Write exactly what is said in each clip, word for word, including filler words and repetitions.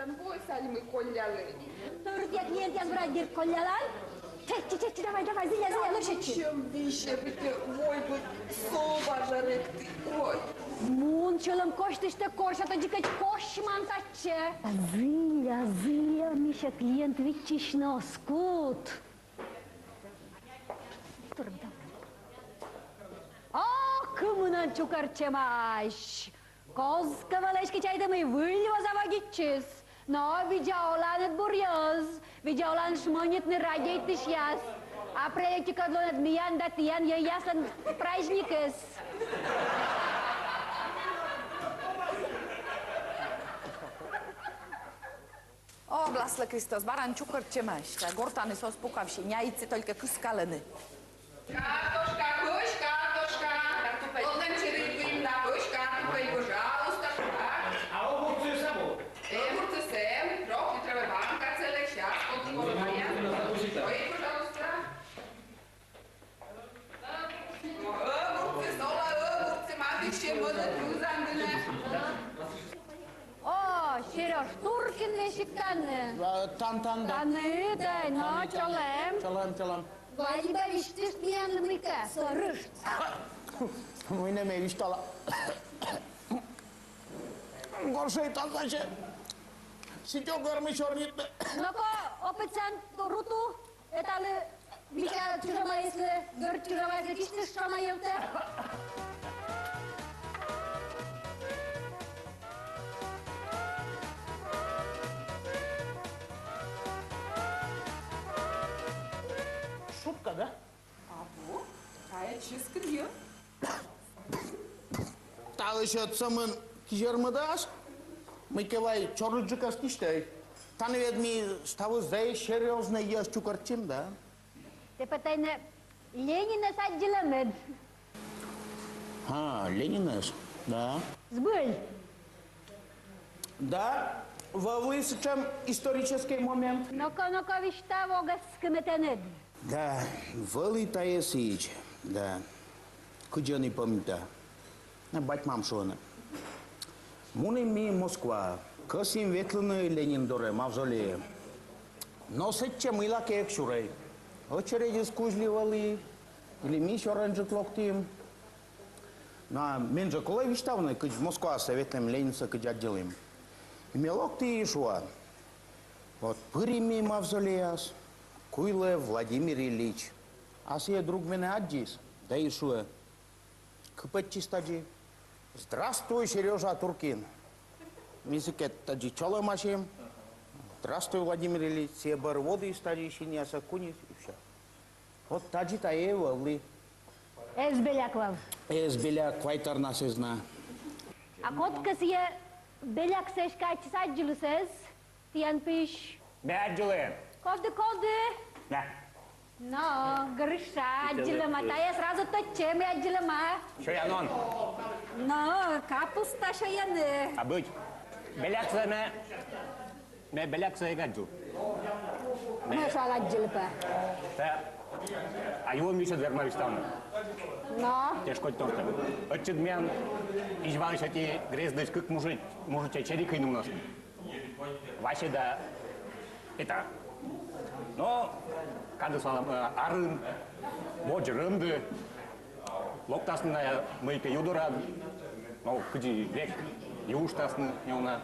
Вой, Сальмы, коллялі. Тӧрыт як ниэн тіян врач дыр коллялан. Чеччы, чеччы, давай, давай, зіля, зіля, лӧсьӧдчы. Чем висе быттьӧ вой быд со важӧректі. Ой. Мун сьӧлӧм косьтысьтӧ корсьӧ, то дзикӧдз косьман татчӧ. Зіля, зіля, мися, клиент виччысьны оз кут. Турм, давай. О, кымынӧн чукӧртчӧмаӧсь! Козкӧ вӧлӧ эськӧ, чайті, мый выль во заводитчис. Но видза оланныд, бур йӧз, видза оланныд шмонитны радейтысьяс. Апрель ӧтикӧд лунӧд миян да тіян йӧйяслӧн праздникыс. О, бляслы Кристос, бара нин чукӧртчӧмаӧсь. Гортаныс оз пукавсьы, няйӧдз только кыскалӧны. Картошка, пӧсь картошка. Картофель. Олдӧн чери пуим на пӧсь картофель, пожалуйста. А огурцы сабо? Огурцы сэм, трёхлитровая банка целая, сейчас, колхозная. Ой, пожалуйста. Огурцы, сола, огурцы, матысь, мӧдӧд, юзан гинэ. О, Серёж, Туркин весиг тані. А, тан, тан, да. Тані, да, но, чолӧм. Чолӧм, чолӧм. Ваньба висьтышт миянлы мыйкӧ, сӧрышт. Мый нӧ ме висьтала. Горшӧй таза ещӧ. Сідз ог вермы сёрнитны. Но-ко, официант, руту. Эталы, мися, чужӧмаяслы, гӧрд чужӧмаяслы кисьтыштшӧма, ёлтӧ. Шутка, да? Абу, тайӧ чӧскыд йӧн. Таысь ӧд сӧмын кизьӧрмӧдас, мыйкӧ вай чорыдджыкӧс кисьтӧй. Тані ведь ми ставыс зэй серьёзнӧй йӧз чукӧртчим, да? Тэ пӧ тай нӧ Ленинӧс аддзылӧмыд? А, Ленинӧс, да. Збыль. Да, вӧвлі сэтшӧм историческӧй момент. Но-ко, но-ко, висьтав, ог эскы ме тэныд. Да, вӧлі тайӧ сідз, да. Кыдз ӧні помнита. Бать-мам шуӧны. Мунім ми Москваӧ. Кӧсйим ветлыны Ленин дорӧ, мавзолейӧ. Но сэтчӧ мыйлакӧ эг сюрӧй. Очередьыс кузьлі вӧлі, или ми сёрӧнджык локтім. Но а мен жӧ колӧ висьтавны, кыдз Москваӧ ветлім, Ленинсӧ кыдз аддзылім. И ме локті и шуа. Вот пырим ми мавзолейас, куйлӧ Владимир Ильич. А сійӧ друг менӧ аддзис, да и шуӧ. Кыпӧдчис тадзи: «Здравствуй, Серёжа Туркин». Ми сыкӧд тадзи чолӧмасим. «Здравствуй, Владимир Ильич», сійӧ бӧр водіс тадзи, синъясӧ кунис, и всё. Вот тадзи тайӧ вӧвлі. Эз беляк вӧв. Эз беляк, квайт арнас эз на. А кодкӧ сійӧ беляксӧ эськӧ ачыс аддзыліс эз? Тіян пиысь. Ме аддзылі. Коді, коді? Ме. Но, Гриша, аддзылӧма, тайӧ сразу тӧдчӧ, мый аддзылӧма. Сёян он? Но, капуста сёян. А быть. Беляксӧ ме, ме беляксӧ эг аддзыл. Ме шуа, аддзылі пӧ. Та, а юӧн висьӧд верма висьтавны. Но. Тешкодь тортӧ. Ӧтчыд миян Изьваысь ӧти грездысь кык мужич, мужичӧй чери кыйны мунасны. Вася да Петра. Но кадыс валам, э, арын, водз рӧмды, локтасны найӧ мыйкӧ ю дорад, но кыдзи век юыштасны неуна.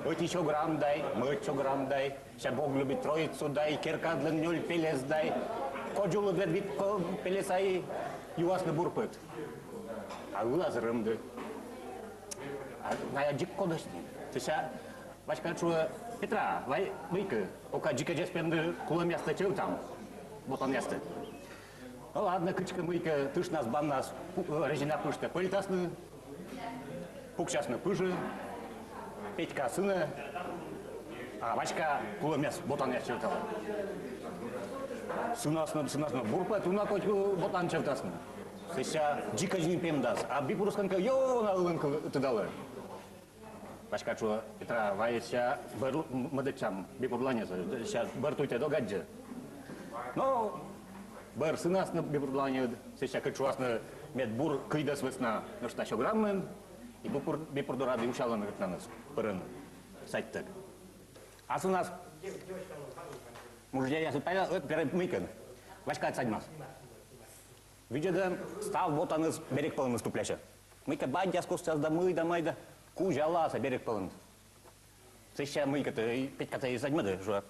Ӧти сё грамм дай, мӧд сё грамм дай, сэсся Бог любит Троицу дай, керкаыдлӧн нёль пелес дай, кодзулыдлӧн вит ко-, пелес ай, юасны бур пӧт. А ылас рӧмды. А найӧ дзик кодӧсь нин. Сэсся Васька шуӧ: «Петра, вай мыйкӧ, пока дзикӧдз эз пемды, кулӧмъястӧ чӧвтам, ботанъястӧ». Но ладнӧ, кыдзкӧ мыйкӧ тышнас-баннас пу-, э, резина пыжтӧ пӧльтасны, пуксясны пыжӧ, Петька сынӧ, а Васька кулӧмъяс, ботанъяс чӧвталӧ. Сынасны, сынасны, бур пӧт, уна кодь, э, ботан чӧвтасны. Сэсся дзикӧдз нин пемдас, а би пурысь кӧнкӧ ёна ылын кӧ тыдалӧ. Васька шуӧ: «Петра, вай сэсся бӧр м-, мӧдӧдчам бипурланьӧс, сэсся бӧр туйтӧд ог аддзы». Но бӧр сынасны бипурланьӧд, сэсся кыдз шуасны, мед бур кыйдӧс вӧсна нӧшта сё граммӧн, и бипур, бипур дорад и усялӧны, ӧтнаныс пырӧны садьтӧг. Асывнас мужикъяс пӧ, э, пӧ мыйкӧ. Васька садьмас. Видзӧдӧ, став ботаныс берег пӧлӧныс туплясьӧ. Мыйкӧ бадьяс костъяс да мый да, мый да. Кузялас берег пӧлӧныс. Сэсся мыйкӧ, э, Петькатӧ садьмӧдӧ, шуӧ: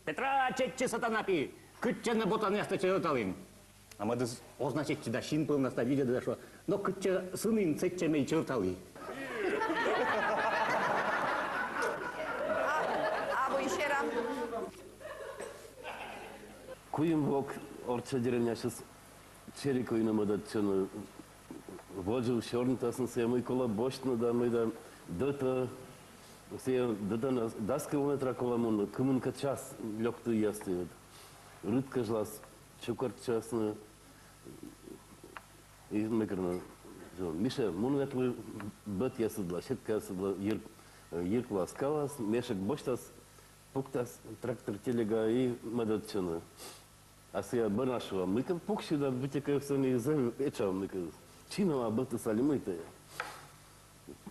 «Петра, чеччы, сатана пи! Кытчӧ нӧ ботанъястӧ чӧвталін?» А мӧдыс оз на чеччы да, син пӧлнас да видзӧдӧ да шуӧ: «Но кытчӧ сынін, сэтчӧ ме и чӧвталі». А, абу и серам. Куим вок орчча деревнясьыс чери куим мӧдӧдчӧны. Водзӧ сёрнитасны, сійӧ мый колӧ босьтны да мый да, дӧтӧ. Сійӧ дӧтӧ на дас километра колӧ мунны, кымынкӧ час лёктӧ ястӧ. Рыт кежлас чукӧртчасны. И мый керны: «Миша, мун ветлы бӧтъясыдлы, сеткаясыдлы, йир-, йиркуас-скалас, мешӧк босьтас, пуктас трактор, телега и мӧдӧдчӧны». А сійӧ бӧрнас шуӧ: «Мыйкӧ пуксьы да, быттьӧкӧ сэн и зэв этша мыйкӧ. Чинӧма бӧтас али мый тайӧ».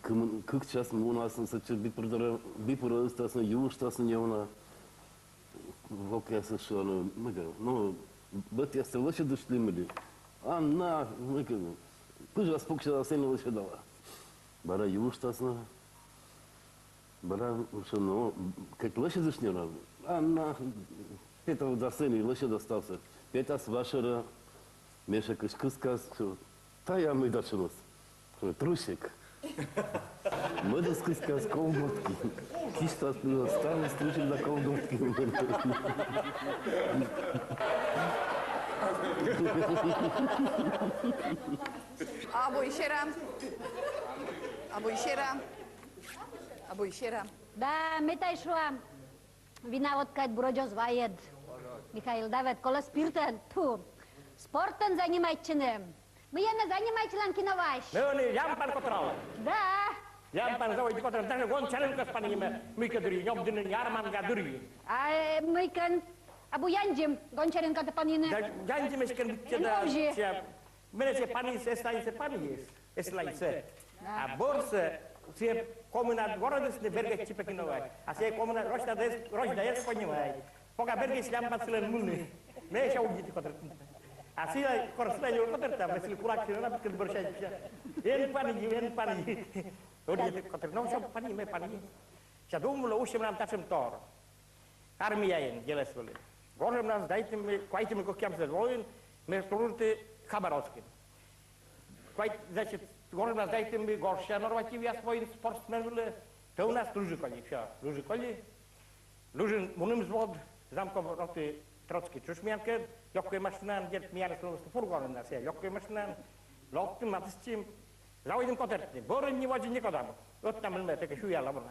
Кымын-, кык час мунасны сэтчӧ, бипыр дорӧ, бипыр ӧзтасны, юыштасны неуна. Вокъясыс шуӧны: «Мыйкӧ, но бӧтъястӧ лӧсьӧдыштлім али?» «А на, мыйкӧ, пыжас пуксьӧ да, сэні лӧсьӧдала». Бара юыштасны. Бара шуӧны: «Но кӧть лӧсьӧдышт неуна». «А на, петав да, сэні лӧсьӧда ставсӧ». Петас вакӧ, мешӧкысь кыскас, шуӧ: «Тайӧ мый татшӧмыс?» Шуӧ: «Трусик». Мӧдыс кыскас колготки. Кисьтас, пуас, ставыс трусик да колготки. Абу и серам. Абу и серам. Абу и серам. Да, ме тай шуа. Вина водкаӧд бура оз вайӧд, Михаил, да ведь колӧ спиртӧн, тьфу. Спортӧн занимайтчыны. Мыйӧн нӧ занимайтчылан, Кино Вась? Ме ӧні лямпан котырала. Да. Лямпан заводиті котырны, даже Гончаренкоӧс панйим, мыйкӧ дырйи, Нёбдінын, Ярманга дырйи. А, э, мыйкӧн, абу Яндзим, Гончаренкотӧ панйыны? Да, Яндзим эськӧ быттьӧ да. Менсьым панйис, эсланьсӧ панйис, эсланьсӧ. Да. А бӧрсӧ сійӧ комынад горӧдісны, бергӧдчи пӧ, Кино Вась. А сійӧ комынад рочдӧ эз, рочдӧ эз понимайт. Пока бергӧдчис, лямпан сылӧн мунны. Ме сэсся удиті котыртны. А сійӧ, кор сылӧн юрӧ котырта, ме сылы кулак синана пыткӧд бӧрся. Эн панйы, эн панйы. Удиті котыртны, но сэсся панйи, ме панйи. Сэсся думлі, уси менам татшӧм тор. Армияын делӧс вӧлі. Гожӧмнас сдайтім, квайтымын кӧкъямысӧд воын ме служиті Хабаровскын. Квайт, значит, гожӧмнас сдайтім, гожся нормативъяс, воин, спортсмен вӧлі, тӧвнас лыжи коли, всё, лыжи коли. Лыжиӧн мунім взвод, замком роты Троцкий тшӧтш миянкӧд, лёгкӧй машинаӧн, дерт, миянӧс локтӧ фургонӧн, а сійӧ лёгкӧй машинаӧн. Локтім, матыстчим, заводитім котӧртны. Бӧрын не водзӧ некод абу. Ӧтнамын ме, тэкӧд сюяла вӧлі.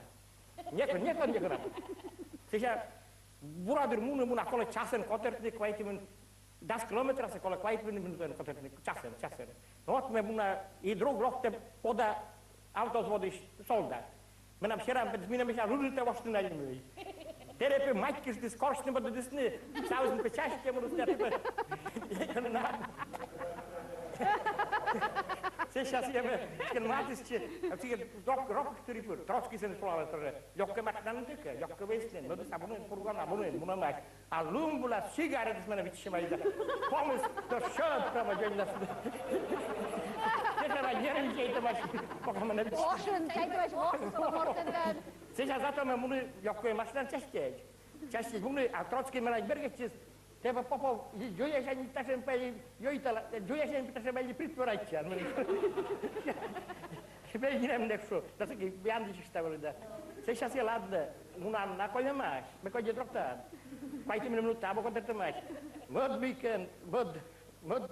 Некод, некод, некод абу. Сэсся бура дыр мунӧ, мунӧ, а колӧ часӧн котӧртны, квайтымын, дас километрсӧ колӧ квайтымын минутӧн котӧртны, часӧн, часӧн. Но вот ме муна, и друг локтӧ пода автовзводысь солдат. Менам серам петіс, менам сэсся лыжитӧ воштін али мый. Тэрӧ пӧ матькыштіс, корсьны мӧдӧдісны, ставыс пӧ частьӧ мунісны, а тэ пӧ. Сэсся сійӧ ме матыстчи, а сійӧ рок, рок тыри пыр, Троцкий сэн слава тоже. Лёгкӧй машинаӧн тыдкӧ, лёгкӧй вӧсна, но дыса абу нин, фургон абу нин, мунӧмаӧсь. А лым вылас сигаретыс менӧ виччысьӧмаӧсь да. Помню, что всё прямо день нас. Где-то нервничает, пока менӧ виччысьӧмаӧсь. Ошын, чайтӧмаӧсь, ошын, мортӧн. Сэсся зато ме муні лёгкӧй машинаӧн частьӧ. Частьӧ муні, а Троцкий менӧ бергӧдчис. Тэ пӧ, Попов, и дзолясянь татшӧм пӧ и йӧйтала, дзолясянь татшӧм пӧ и притворяйтчан. Ме нинӧм эг шу, да сэки яндысьышта вӧлі да. Сэсся сійӧ, ладнӧ, мунан на кольӧмаӧсь, ме кодь эг роктан. Квайтымын минут абу котӧртӧмаӧсь. Мӧд мыйкӧ, мӧд, мӧд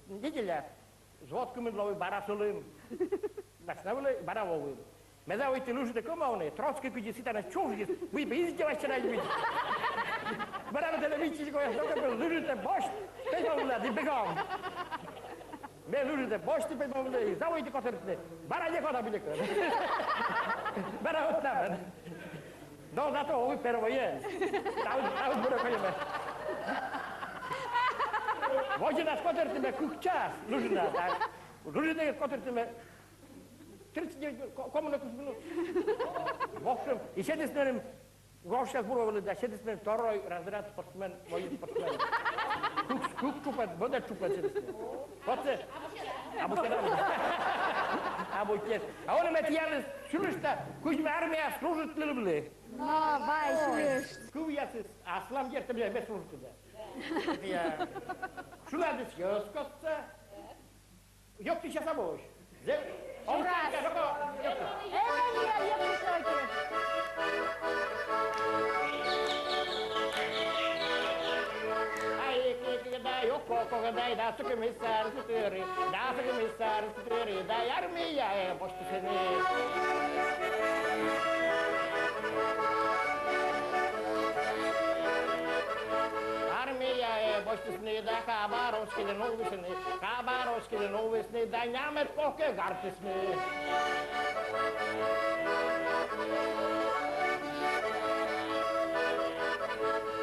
неделя. Взвод кымын лои, бара сылім. Машина вылӧ, бара воим. Ме заводиті лыжитӧ кӧма овны, Троцкий кыдзи сэтӧн чужис, мый пӧ издевайся над ним. Бара ме тэнӧ виччысь гӧя, только бы лыжитӧ босьт пӧйма вылӧ, и бегом. Ме лыжитӧ босьті пӧйма вылӧ, и заводиті котӧртны. Бара некод абу, некод. Бара вот так. Но зато овны первойӧн. Тау, тау, бура кольӧмӧ. Водзынас котӧртім кык час лыжинас, так. Лыжитӧ котӧртім тридцать девять минут, ко-, кымын кӧ минут. В общем, и сетісны меным Гожся збур вылӧ да сетісны второй разряд спортсмен, воин спортсмен. Кык, кык чупӧд, мӧдӧд чупӧд сетісны. Вот сійӧ. Абу сетӧ. Абу сетӧ. А он ме тіянлы шуышта, Кузьма армияас служитлывлі. Но, вай, шуышт. Кывъясыс аслам йӧртӧ, мый ме служитлі да. Я. Шунадыс йӧзкостса. Ёктысь час абуӧсь. Зе-, он раз. Час, час, час, час. Эй, эй, эй, эй, эй, эй. Ай, ик, ик, ик, да, ёк, ок, ок, да, да, сыкымисар, сытыры, да, сыкымисар, сытыры, да, армияӧ босьтісны. Армияӧ босьтісны да Хабаровскийлы нуӧдісны, Хабаровскийлы нуӧдісны да нямӧд кокӧ гартісны.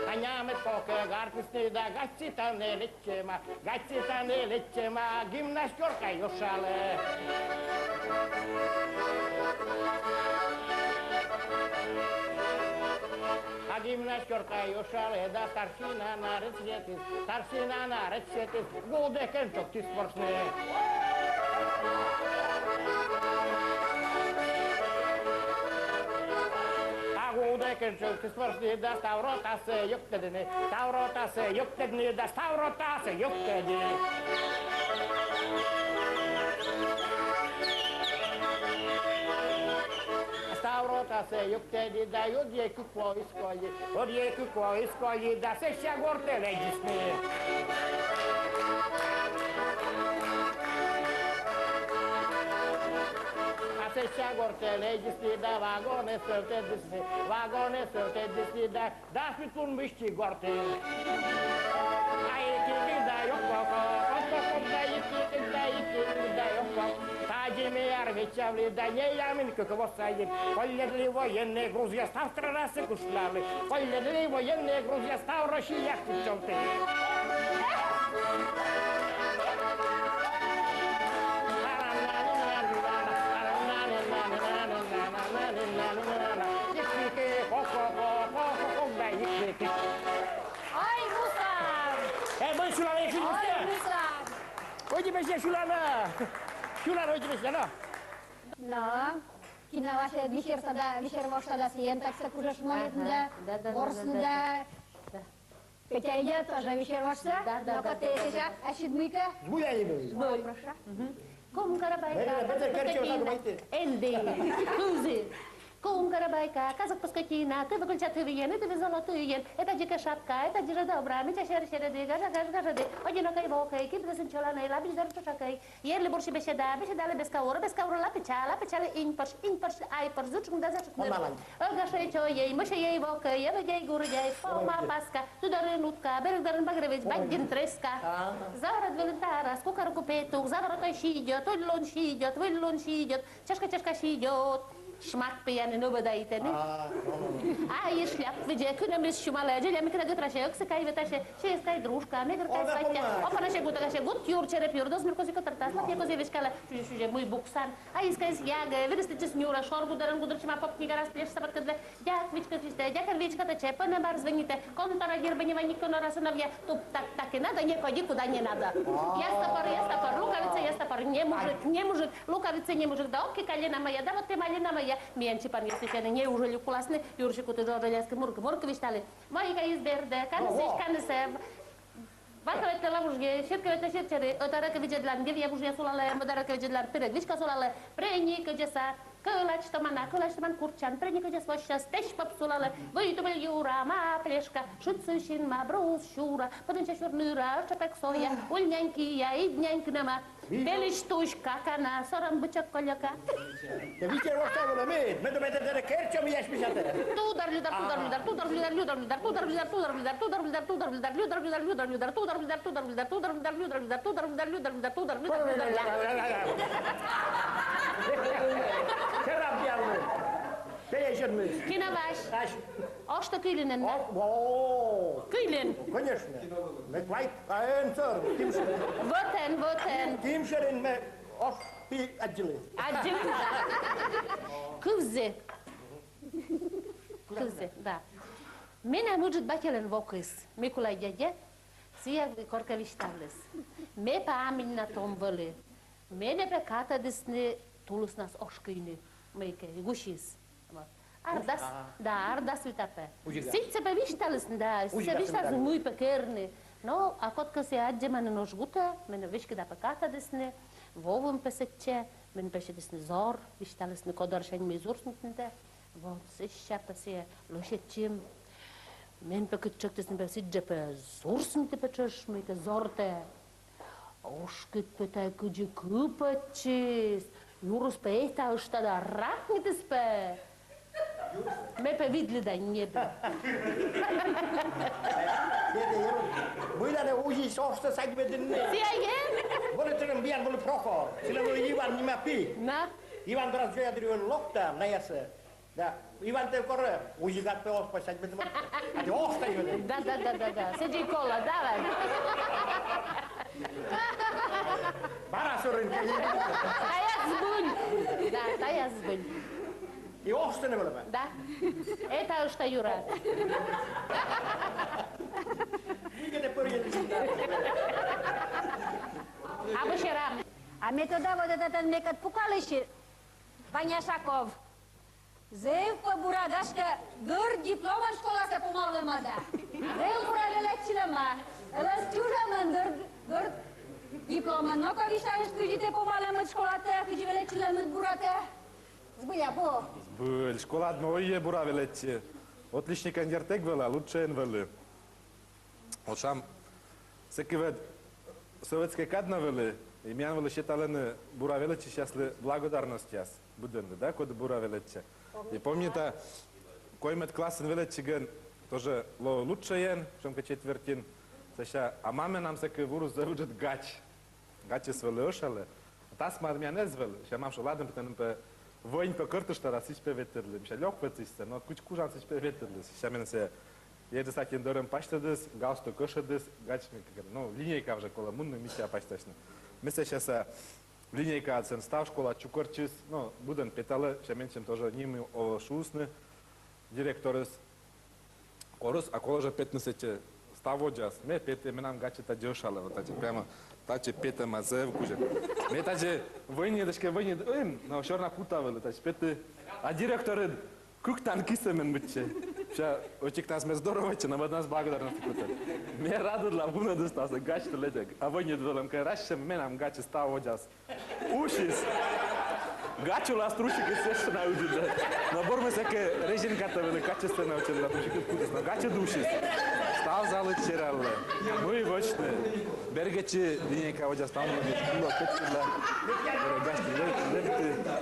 А нямӧд кокӧ гартісны да гасьтӧма, лэччӧма, гасьтӧма, лэччӧма гимнастёрка юшалӧ. А гимнастёрка юшалӧ да старшина на рецептыс, старшина на рецептыс, гудӧкӧн чӧктіс ворсны. А гудӧкӧн чӧктіс ворсны да став ротасӧ йӧктӧдны, став ротасӧ йӧктӧдны да став ротасӧ йӧктӧдны. Став ротасӧ йӧктӧдны да ӧдйӧ кык войско, ӧдйӧ кык войско да сэсся гортӧ лэдзисны. А сэсся гортӧ лэдзисны да вагонӧ сӧвтӧдісны, вагонӧ сӧвтӧдісны да дас вит лун мысти гортын. А ик, ик, ик, да, ёк, кок, кок, кок, кок, кок, да, ик, ик, ик, да, ик, ик, ик, да, ёк, кок. Тадзи ме армейтчавлі да неямын кык во сайын. Колльӧдлі военнӧй грузъяс став странасӧ кышнавны. Колльӧдлі военнӧй грузъяс став Россияӧ кытчӧ тэ. Ой, Руслан! Э, мый сьыланныд, Руслан? Ой, Руслан! Ой, ті пӧ сьыланныд! Сьыланныд, ой, ті пӧ сьыланныд! Но, кин на вӧчӧ висер сада, висер вож сада сійӧн, так что кужӧ шмонитны да, да, да, ворсны да. Да. Петя, идёт тоже висер вож сад? Да, да, да. Ну-ка, да, ты да, сейчас, да. Ассьыд мыйкӧ? Збыль али ӧні? Збыль. Прошу. Мгм. Кум-карабайка, Марина, казак пӧскотина, энди, кывзы. Кум-карабайка, казак пӧскотина, тывӧ кольча тывйӧн, и тывӧ золотыйӧн. Этадзи кӧ шапка, этадзи жӧ добра, мича сьӧр сьӧрӧдӧ, гажа гаж гажӧдӧ. Одинокӧй, вокӧй, кидлӧн чоланӧй, лабич дорӧ чошакӧй. Ерлы бурси беседа, беседалы бескаур, бескаур лапича, лапичалы иньпӧрш, иньпӧрш айпӧрш, зытшкын да зытшкын. Ӧгашӧй, чойӧй, мӧсьӧй, вокӧй, ӧвӧдьӧй, гурыдьӧй, помӧ, паска, ту дорын утка, берег дорын багревич, бадӟым треска. А. Заворот вылын тарас, кукаруку петух, заворотӧй сидёт, уллун сидёт, выллун сидёт, чашка, чашка сидёт. Шмак пиянын ӧбӧдайтӧны. А, ну, ну, ну. А и шляп видзӧ, кынӧмыс сюмалӧ, дзеля микӧд гӧтрасьӧ, ӧксыкӧй ветасьӧ, сиӧскӧй дружка, мегӧркӧй сваттьӧ, опанаӧсь гутакасьӧ, гут юр черӧп юр, дозмыр кози котӧртас, лапъяӧ кози веськалӧ, шузи, шузи, мый буксан. А искӧй ягӧ, верстьӧдчис нюрӧ, шор гудӧрӧн гудыртчӧма, поп книга рас плеш сапӧдкӧдлӧ, дяк вичкыштӧ, дякӧр вичкатӧ, чепӧнӧ барс звӧнитӧ, контора дыр бӧрын вань ик конора сыновья, туп-так, так и надо, некод никуда не надо. А. Я стопор, я стопор, луковица, я стопор, не мужик, не мужик. Луковица не мужик, да ок и калина моя, да вот и малина моя. Миян чипанъяс виччысьӧны, неужели куласны, юрси кутіс жоржеляскӧ, мурк-мурк висьталі. Мойка из бердӧ, каныс из канысӧ. Ватӧ ветлӧ ва вужйӧ, сетка ветлӧ сет черӧ, ӧтарӧ кӧ видзӧдлам, деревня вужъя сулалӧ, мӧдарӧ кӧ видзӧдлам, пирӧг вичка сулалӧ, пряник ӧдзӧса, кӧлач томана, кӧлач томан курччан, пряник ӧдзӧс воссяс, тӧсь поп сулалӧ, вый тубыль юра, ма плешка, шыд сы синма, брус сюра, пӧдӧнча сюр ныра, ӧрчӧпӧг соя, уль нянь кия, ид нянь кынӧма. Пельысь тусь какана, сорӧм бычок колёка. Тэ висер вож сад вылӧ мед, мед, мед, мед, мед керчомъяс мешатӧ. Тудар-людар, тудар-людар, тудар-людар, людар-людар, тудар-людар, тудар-людар, людар-людар, тудар-людар, людар-людар, тудар-людар, тудар-людар, людар-людар, тудар-людар, людар-людар, тудар-людар, людар-людар, тудар-людар, людар-людар. Кӧраб диалны. Пельысь. Кин на вась? Ась. Оштӧ кыйлін ӧні? О, о. Кыйлін. Конечно. Мед вай, а эн сӧр, ким шӧрын. Вотӧн, вотӧн. Ким шӧрын ме ош пи аддзылі. Аддзылі. Кывзы. Кылзэ, да. Менам ыджыд батьлэн вокыс, Микулай дядя, сыя коркӧ висьталіс. Ме пӧ аминь на том вӧлі. Менӧ пӧ катӧдісны тулыснас ошкыны, мыйкӧ, гусьыс. Вот. Ар дас, да, ар дас вит ар пӧ. Сідзсӧ пӧ висьталісны, да, сідзсӧ висьталісны, мый пӧ керны. Но, а кодкӧ сыя аддзӧма нин оз гутӧ, менӧ веськыда пӧ катӧдісны, Вовым пӧ сэтчӧ, мен пӧ сетісны зор, висьталісны, кодӧрсянь мый зурсмитны да. Вот, сэсся пӧ сыя лӧсьӧдчим. Мен пӧ кыт тшӧктісны пӧ, сідзжӧ пӧ зурсмиті пӧ тшӧтш мыйкӧ, зортӧ. Ошкыд пӧ тайӧ кыдзи кыпӧдчис, юрыс пӧ этаышта да ракмитіс пӧ. Ме пӧ видлі да ньӧби. Мыйла нӧ узись оштӧ садьмӧдінныд? Сія ӧд? Вӧлі тӧрын миян вӧлі Прохор, сылӧн вӧлі Иван нима пи. На. Иван дорас дзоля дырйи вӧлі локта найӧс. Да, Иван тэ корӧ, узигад пӧ оз пӧ садьмӧдны. А тэ оштӧ вӧлі. Да, да, да, да, да. Сідзи колӧ, давай. Бара сорин. Тая збыль. Да, тая збыль. И оштӧ нӧ вӧлӧма? Да. Этаышта юра. Абу серам. А ме тӧда, вот этатӧн мекӧд пукалысь Ваня Шаков. Зэв пӧ бура, гашкӧ, дыр дипломӧн школасӧ помалӧма да. Зэв бура велӧдчылӧма. Ӧлӧс чужӧмӧн, дыр, дыр дипломӧн. Но-ко, висьталысь, кыдзи тэ помалӧмыд школатӧ, кыдзи велӧдчылӧмыд буратӧ. Збыль-а, бо? Збыль, школад ме ойӧ бура велӧдчи. Отличникӧн, дерт, эг вӧла, лучшӧйӧн вӧлі. Вот сэтшӧм, сэки ӧд советскӧй кад на вӧлі, и миян вӧлі сеталӧны бура велӧдчысьяслы благодарностьяс быдӧнлы, да, коді бура велӧдчӧ. И помнита, коймӧд классын велӧдчигӧн тоже лои лучшӧйӧн, сэтшӧмкӧ четвертьын, сэсся, а ма менам сэки вурис зэв ыджыд гач. Гачыс вӧлі ӧшалӧ. Тасмаыд миян эз вӧв, сэсся мам шуӧ, ладнӧ, пӧ тэныд пӧ вӧнь пӧ кӧртышта да, сідз пӧ ветлӧдлы. Мися, лёк пӧ сідзсӧ, но кыдз кужан, сідз пӧ ветлӧдлы. Сэсся меным сэ-, едысатин дорын пасьтӧдіс, галстук ӧшӧдіс, гач, ну, линейкаӧ жӧ колӧ мунны, мися, пасьтасьны. Ме сэсся линейкаӧн став школа чукӧртчис, ну, быдӧн петалӧ, сэсся менсьым тоже ним овӧ шуисны директорыс. Корис, а колӧ жӧ петны сэтчӧ став водзас. Ме петі, менам гачӧ тадзи ӧшалӧ, вот тадзи прямо, тадзи петӧма зэв кузя. Ме тадзи вӧйнад, эськӧ вӧйнад, ӧй, но всё равно кута вӧлі, тадзи петі. А директорыд кык танкыс эм, мен быдси. Сэсся ӧтиктас менӧ здоровайтчӧ, но мӧднас благодарность кутӧ. Ме радӧдла, вунӧдіс тасӧ, гач тӧ лэдзӧ. А вӧйнад вӧлӧмкӧ, рассьӧм, менам гачӧ став водзас. Усис. Гач улас трусикыс сэтшӧм на ыджыд. Но бур, мися, кӧ резинкатӧ вӧлі качественнӧй, ӧтчыд на трусикыс кутіс, но гачыд усис. Став залыд сералӧ. Мый вӧчны? Бергӧдчи линейка водзас, став мый вӧчны? Кулӧ, кыдз кулӧ. Гач улас,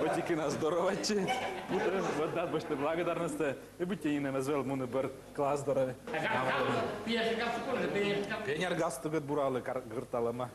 ӧтикынас здоровайтчи. Кутӧ, вот тадз вӧчны благодарностьсӧ. И быттьӧ нинӧм эз вӧв мунны бӧр класс дорӧ. Пионер галстукыд буралӧ, кар-, гырталӧма.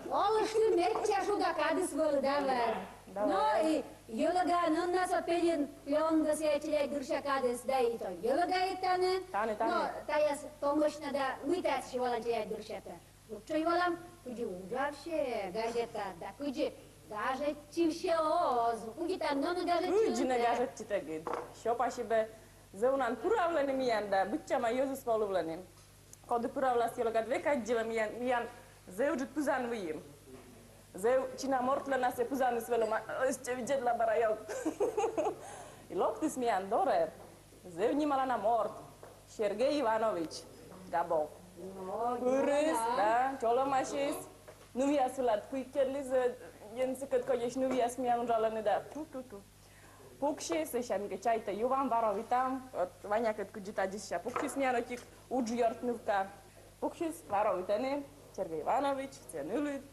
Олышты медся шуда кадыс вӧлі, да, вӧр. Но и «Йӧлӧгаын» на со Пенин пленкасӧ челядьдырся кадыс, да и то «Йӧлӧгаыд» тані. Тані, тані. Но таяс томӧсь на да, мый таяс сьӧлӧм челядьдырсятӧ. Лучшӧй вӧлӧм, кыдзи уджавсьӧ газета, да кыдзи гажӧдчывсьӧ оз, кыдзи тані нӧ гажӧдчывсьӧ. Кыдзи нӧ гажӧдчытӧгыд. Сё пасибӧ, зэв унаӧн пыравлӧны миян да быдсяма йӧзыс волывлӧны. Коді пыравлас, «Йӧлӧгад» век аддзылӧ миян, миян зэв ыджыд пызан выйым. Зэв чина мортлӧн асьсӧ пызаныс вӧлӧма, ӧтчыд видзӧдла бара ёг. И локтіс миян дорӧ зэв нималана морт, Сергей Иванович Габов. Пырис, да, чолӧмасис. Нывъяс вылад кыйкӧдліс, э, эн сыкӧд кодьӧсь нывъяс миян уджалӧны да. Ту-ту-ту. Пуксис, сэсся ми кӧ чайтӧ юам, варовитам. Вот Ванякӧд кыдзи тадзи сэсся пуксис миян ӧтик удж ёрт нывка. Пуксис, варовитӧны, Сергей Иванович, сія нылыд.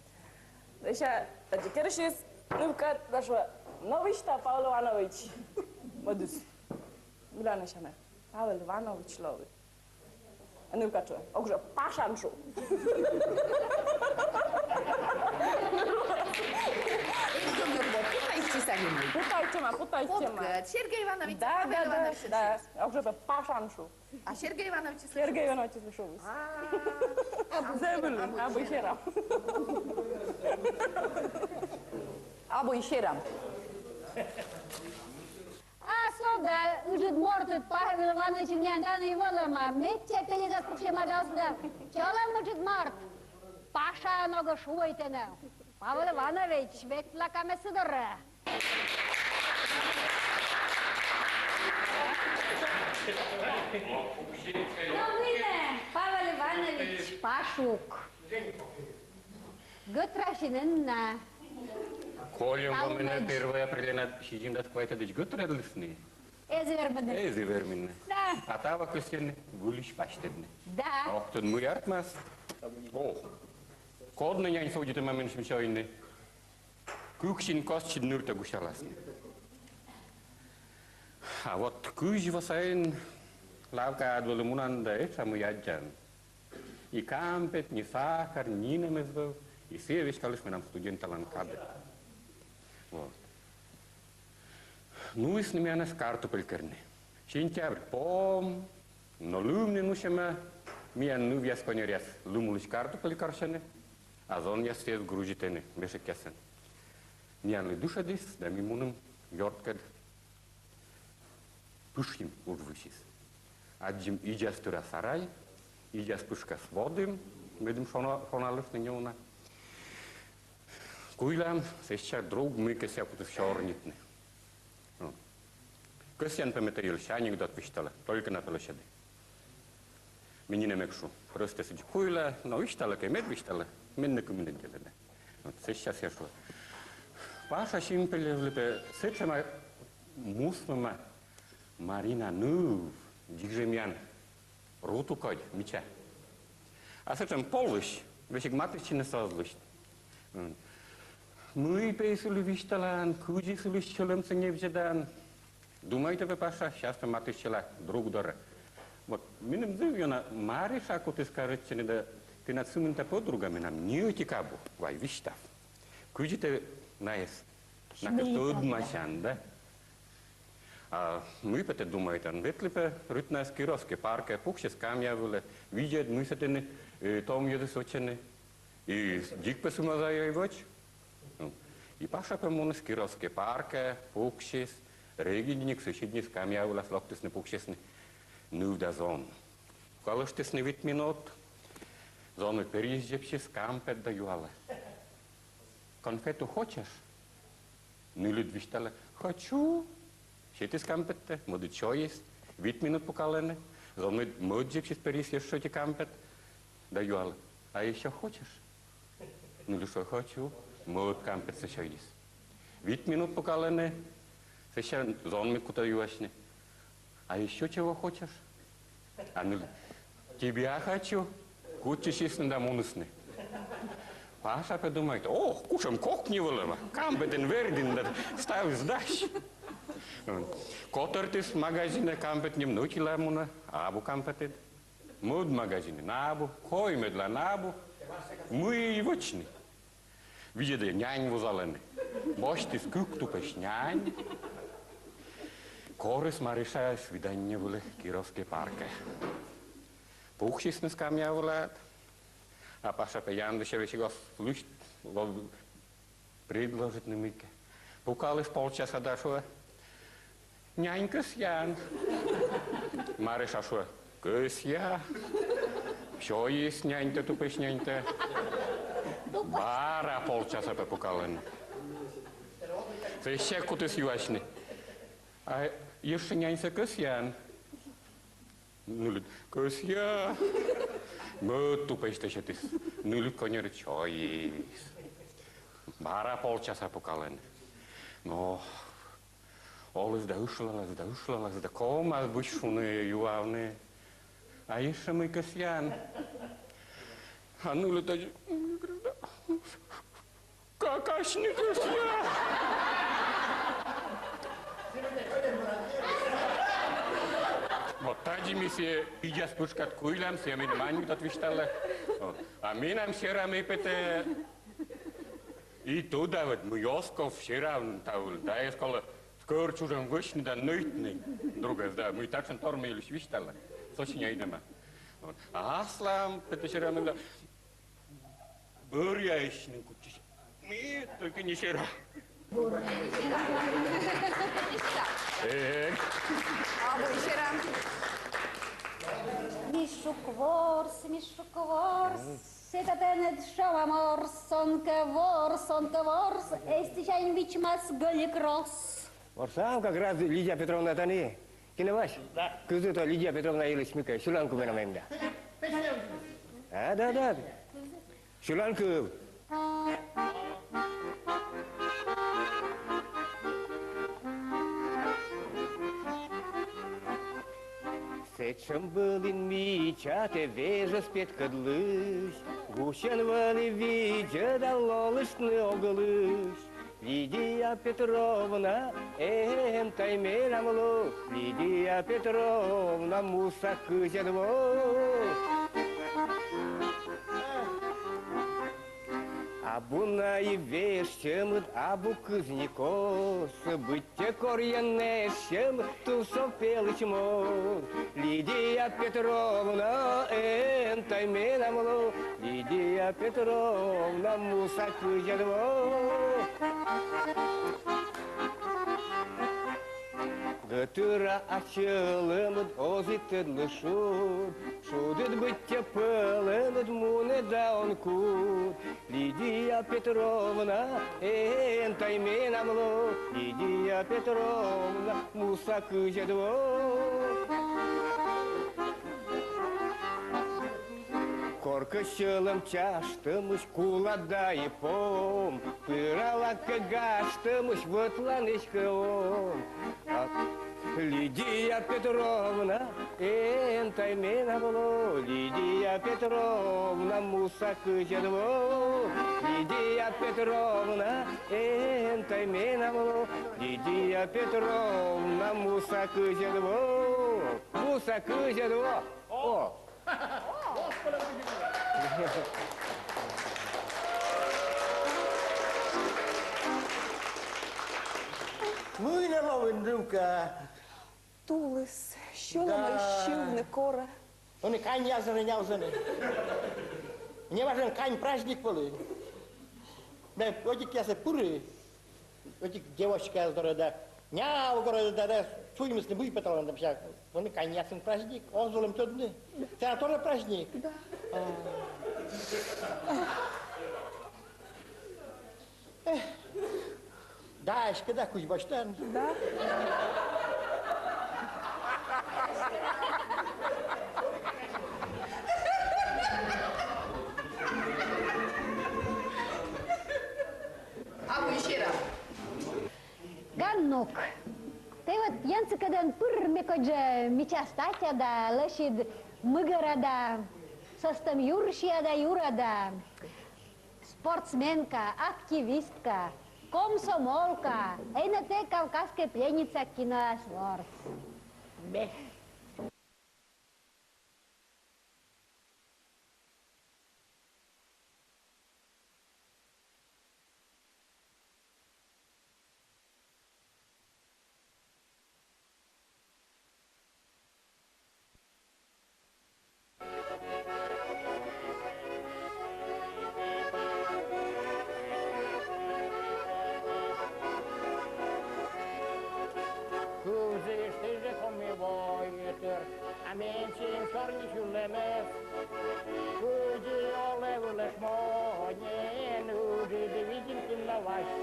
Сэсся тадзи керсис нывкаӧ да шуӧ: «Но висьтав, Павел Иванович». Мӧдыс. Мыйла нӧ сямӧ Павел Иванович лои? А нывка шуӧ: «Ог жӧ Пашан шу». Путайтчӧма, путайтчӧма. Сергей Иванович, да, Павел Иванович. Да, да, да. «Ог жӧ Пашан шу». А Сергей Иванович... Сергей Иванович шуис. А. Абу серам. Абу серам. А со да ыджыд мортыд Павел Иванович нянь тані и вӧлӧма. Медся пельӧсас пуксьӧма да оз да. Чолӧм, ыджыд морт. Паша ногӧн шуӧй тэнӧ. Павел Иванович, ветлакӧ ме сы дорӧ. Но мый нӧ, Павел Иванович, Пашук. Гӧтрасин эн на. Кольӧм во менӧ первой апрелянад сизимдас квайтӧдысь гӧтрадлісны. Эз вермыны. Эз вермыны. Да. А таво кӧсйӧны выльысь пасьтӧдны. Да. Ох, тӧд мый артмас. О, коднӧ нянь содитӧма менсьым сёйны. Кык син костчыд ныртӧ гусяласны. А вот кызь во сайын лавкаад вӧлі мунан да этша мый аддзан. И кампет, ни сахар, нинӧм эз вӧв, и сійӧ веськаліс менам студенталан кадӧ. Вот. Нуисны миянӧс картупель керны. Сентябрь пом, но лым нин усьӧма, миян нывъяс, коньӧръяс лым улысь картупель карсьӧны, а зонъяс сійӧс грузитӧны мешӧкъясӧн. Миянлы дышӧдіс, да ми мунім ёрткӧд пышйим уджвывсьыс. Аддзим идзас тыра сарай, идзас пышкас водім, медым шона-, шоналыштны неуна. Куйлам, сэсся друг мыйкӧ сійӧ кутіс сёрнитны. О. Кӧсъян пӧ ме тэйӧс анекдот висьтала, только на пӧ лӧсьӧдӧй. Ме нинӧм эг шу. Рӧстӧ сідз куйла, но висьтала кӧ, мед висьтала, мен нӧ кымын эг делӧдӧ. Вот, сэсся сійӧ шуӧ: Паша Симпелевлы пӧ сэтшӧма мусмӧма Марина ныв, дзик жӧ миян руту кодь мича. А сэтшӧм полысь, весиг матыстчынысӧ оз лысьт. М. Мый пӧ сылы висьталан, кыдзи сылысь сьӧлӧмсӧ небзьӧдан. Думайтӧ пӧ, Паша, щас пӧ матыстчыла друг дорӧ. Вот, меным зэв ёна Мариша кутіс кажитчыны, да тэнад сымында подруга менам ни ӧтик абу, вай висьтав. Кыдзи тэ найӧс накӧд тӧдмасян, да? А мый пӧ тэ думайтан, ветлі пӧ рытнас Кировскӧй паркӧ, пуксьы скамья вылӧ, видзӧд, мыйсӧ тэныд, э, том йӧзыс вӧчӧны. И дзик пӧ сымоза ӧй вӧч. И Паша пӧ муніс Кировскӧй паркӧ, пуксис, регыдджык сысьыдни скамья вылас локтісны, пуксисны ныв да зон. Пукалыштісны вит минут, зонмӧд перйис дзебсис кампет да юалӧ: «Конфету хочешь?» Нылыд висьталӧ: «Хочу». Сетіс кампеттӧ, мӧдыд сёйис. Вит минут пукалӧны. Зонмӧд мӧд дзебсис, перйис ещӧ ӧти кампет да юалӧ: «А ещё хочешь?» Нылыд шуӧ: «Хочу». Мӧд кампетсӧ сёйис. Вит минут пукалӧны. Сэсся зонмӧд кутӧ юасьны: «А ещё чего хочешь?» А нылыд: «Тебя хочу». Кутчысисны да мунісны. Паша пӧ думайтӧ: «Ох, кутшӧм кокни вӧлӧма, кампетӧн вердін да ставыс дась». Котӧртіс магазинӧ, кампет ним нӧ ӧтила мунӧ, абу кампетыд. Мӧд магазинын абу, коймӧдлан абу. Мый вӧчны? Видзӧдӧ, нянь вузалӧны. Босьтіс кык тупӧсь нянь. Корис Маришаӧс свидание вылӧ Кировскӧй паркӧ. Пуксисны скамья вылад. А Паша пӧ яндысьӧ, весиг оз лысьт, оз предложитны мыйкӧ. Пукаліс полчаса да шуӧ: «Нянь, кӧсъян?» Мариша шуӧ: «Кӧсъя». Сёйис няньтӧ, тупӧсь няньтӧ. Бара полчаса пӧ пукалӧны. Сэсся кутіс юасьны: «А ещӧ няньсӧ кӧсъян?» Нылыд: «Кӧсъя». Мӧд тупӧсьтӧ сетіс. Нылыд коньӧрыд сёйис. Бара полчаса пукалӧны. Но оліс да ышлалас, да ышлалас, да ковмас быд шуны, юавны: «А ещӧ мый кӧсъян?» А нылыд тадзи: «Какасьны кӧсъя». Вот тадзи ми сійӧ идзас пытшкад куйлам, сійӧ меным анекдот висьталӧ. Вот. А менам серамӧй петӧ и тӧда вед, мый оз ков серам та вылын. Тайӧс колӧ скӧр чужӧм вӧчны да нӧйтны другӧс, да, мый татшӧм тор ме йылысь висьтала. Сочиняйдӧма. Вот. А аслам петӧ серамӧй да бӧръяысь нин кутчысьӧ. Ми только не сера. Абу сера. Мишук ворс, Мишук ворс, сета тэныд шоам орс, он кӧ ворс, он кӧ ворс, эстысянь вичмас гӧлик рос. Ворсам как раз, Лидия Петровна, тані. Кин-о, Вась? Да. Кызі то Лидия Петровна йылысь мыйкӧ сьыланкыв менам эм да. А, да, да. Сьыланкыв. Сэтшӧм вӧлі мича тэ вежӧс петкӧдлысь, гусьӧн вӧлі видзӧ да лолыштны ог лӧсь. Лидия Петровна, эн тай менам ло, Лидия Петровна, муса кызьӧд во. Абу на и вежсьӧмыд, абу кызь ни кос, быттьӧ корйӧн несьӧм тусов пелысь моз. Лидия Петровна, эн тай менам ло, Лидия Петровна, муса кызьӧд во. Гӧтыра асьӧлӧмыд оз и тӧдлы шуд, шудыд быттьӧ пӧлӧмыд мунӧ да он кут. Лидия Петровна, эн тай менам ло, Лидия Петровна, муса кызьӧд во. Коркӧ сьӧлӧм чаштӧмысь кулад да и пом, пыралад кӧ гажтӧмысь, вӧтлан эськӧ он. А, Лидия Петровна, эн тай менам ло, Лидия Петровна, муса кызьӧд во. Лидия Петровна, эн тай менам ло, Лидия Петровна, муса кызьӧд во. Муса кызьӧд во. О! Мый нӧ лоин, Любка? Тулыс, сьӧлӧмӧй сьывны корӧ. Ӧні каньяс нявзӧны. Неважӧн кань праздник вӧлі. Ме ӧтикъясӧ пыри. Ӧтик девочкаяс дорӧ да, няв горӧдӧ да, да, шуимӧс нин, мый петалан да, мися, ӧні каньясын праздник, оз вӧлӧм тӧдны. Тэнад тоже праздник? Да. А. Эх. Да, эськӧ да кузь босьтан. Да. Абу сера. Ганнук, тэ вот янсыкӧдӧн пыр ме кодзӧ мича статьяда лӧсьыд мыгӧрада, сӧстӧм юрсиада, юрада. Спортсменка, активистка, комсомолка, ӧні тэ Кавказскӧй пленница киноас ворс. Ме. Кывзыштіс жӧ Коми войтыр, а менсьым сёрни сюлэмӧс. Кыдзи олӧ вылӧ шмонен, ыджыд видзин кин но Вась.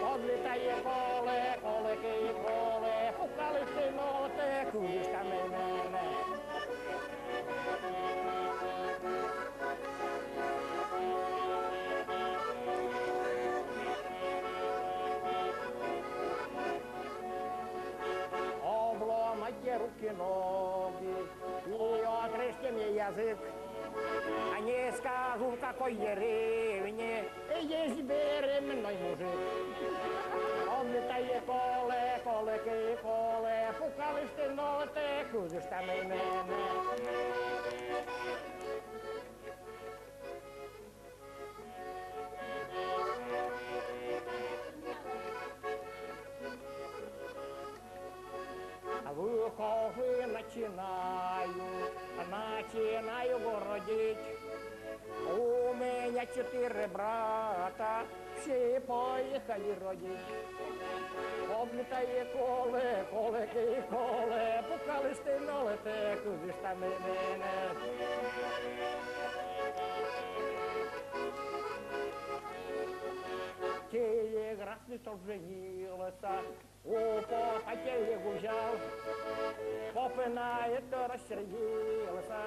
Кодлы тайӧ колӧ, колӧ кӧ и колӧ, пукалышт нӧ тэ, кывзыштам менӧ. Обломайте руки, ноги и отрежьте мне язык. А не скажу, в какой деревне есть беременной мужик. Кодлы тайӧ колӧ, колӧ кӧ и колӧ, пукалышт нӧ тэ, кывзыштам менӧ. Выхожу, начинаю, начинаю городить. У меня четыре брата, все поехали родить. Кодлы И колэ, колэ, и колэ, пукалыштэ нолытэ, кузьышта мене. Телеграфный столб звенилоса, у попа телегузял, попена это рассердилоса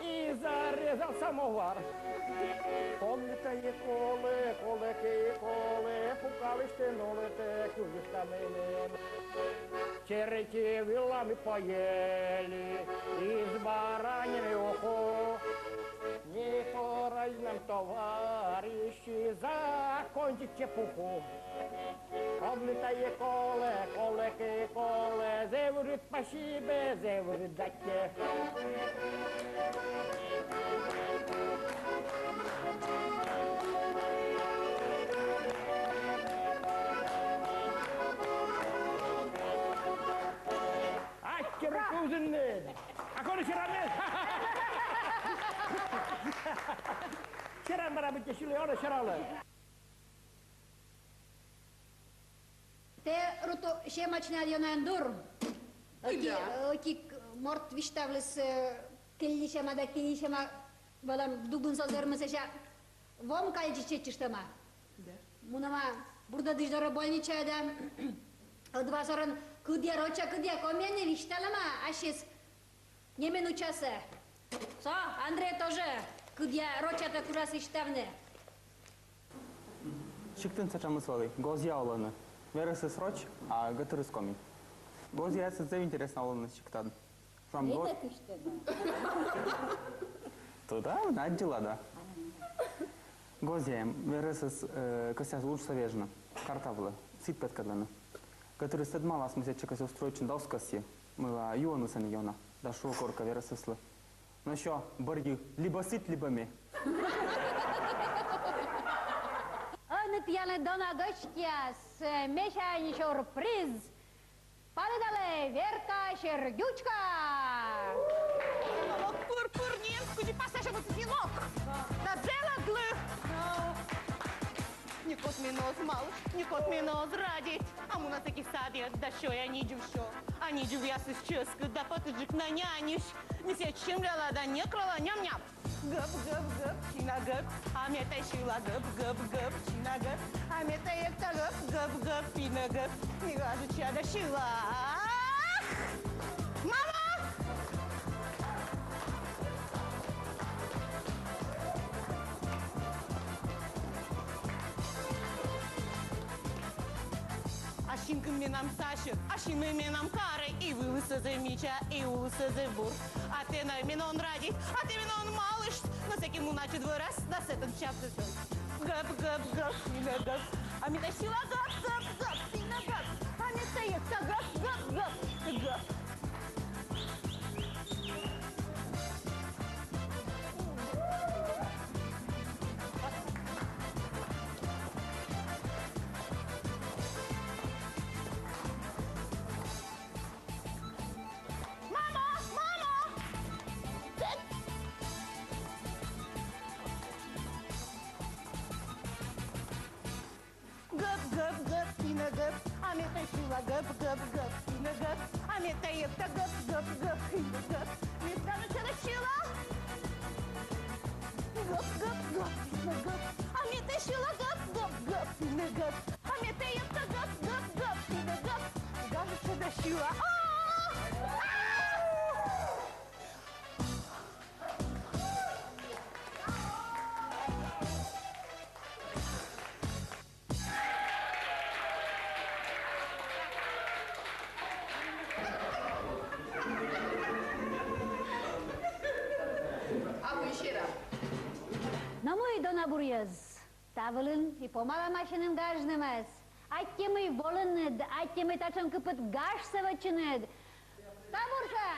и зарезал самовар. Комнатае колэ, колэ, кей колэ, пукалыштэ нолытэ, кузьышта мене. Черти вылам и поели, из баранины ухо. Не порай нам, товарищи, закончить чепуху. Комнатае колэ, колэ, кей колэ, зэв ыджыт пасибэ, зэв ыджыт датьтэ. Аттьӧ, кузьыны! А кӧні сьӧраны? Сьӧран бара быттьӧ сьылі, он-ӧ сьӧралӧ. Тэ, Руту, сема чина ёна эн дур. Ӧти, ӧти морт висьтавліс, э, кильчӧма да кильчӧма, вӧлӧм, дугын со зӧр, мый сэсся вом кальчи чеччыштӧма. Да. Мунӧма Бурдӧдысь дорӧ больничаӧ да ӧдва сорӧн кыдъя роча, кыдъя комиӧн висьталӧма ассьыс неминучасӧ. Со, Андрей тоже кыдъя рочатӧ кужас висьтавны. Сиктын сэтшӧмыс вӧлі, гозъя олӧны. Верӧсыс роч, а гӧтырыс коми. Гозъяясыс зэв интереснӧ олӧны сиктад. Шуам, го- Тӧда, аддзыла да. Гозъяяс, верӧсыс, э, кӧсъяс уджсӧ вежны, карта вылӧ, сідз петкӧдлӧны. Гӧтырыс тӧдмалас, мый сэтчӧ кӧсйӧ устроитчыны да оз кӧсйы, мыйла юӧны сэні ёна, да шуӧ коркӧ верӧсыслы: «Но сё, бӧрйы, либӧ сідз, либӧ ме». Ӧні тіянлы, дона гӧсьтъяс, э, меся сюрприз. Палӧдалӧй, Верка Сердючка! Лок пыр-пыр ниэн, кыдзи пасажа вӧтыс и лок. Да зэв ӧдлы. Никод менӧ оз малышт, никод менӧ оз радейт. А муна сэки садъяс да сёя нидзув сё. А нидзувъясыс чӧскыд да пӧтыдджык на няньысь. Ми сэтчӧ синляла да некрала, ням-ням. Гӧп, гӧп, гӧп, сина гӧп, а ме тай сьыла. Гӧп, гӧп, гӧп, сина гӧп, а ме тай экта. Гӧп, гӧп, гӧп, пинӧ гӧп, ми гажӧдчам да сьылам. Мама! А синкын менам сасьӧ, а синмӧй менам карӧ, и вылыс зэв мича, и улыс зэв бур. А тэ на менӧ он радейт, а тэ менӧ он малышт, но сэки муна ӧтчыд вӧрас да сэтӧн чапсӧ сёй. Гӧп, гӧп, гӧп, пинӧ гӧп, а ме тай сьыла. Гӧп, гӧп, гӧп, пинӧ гӧп, а ме тай экта. Гӧп, гӧп, гӧп, гӧп. Мамо! Мамо! Гӧп, гӧп, гӧп, пинӧ гӧп, а ме тай сьыла. Гӧп, гӧп, гӧп, пинӧ гӧп, а ме тай экта. Гӧп, гӧп, гӧп, пинӧ гӧп, ме гажӧдча да сьыла. Гӧп, гӧп, гӧп, пинӧ гӧп, а ме тай сьыла. Гӧп, гӧп, гӧп, пинӧ гӧп, а ме тай экта. Гӧп, гӧп, гӧп, пинӧ гӧп, гажӧдча да сьыла. А! А! Абу, ещё раз. Но мый, дона буръяс, та вылын и помалам ассьыным гажнымӧс. Аттьӧ, мый волінныд, аттьӧ, мый татшӧм кыпыд гажсӧ вӧчинныд. Таборса!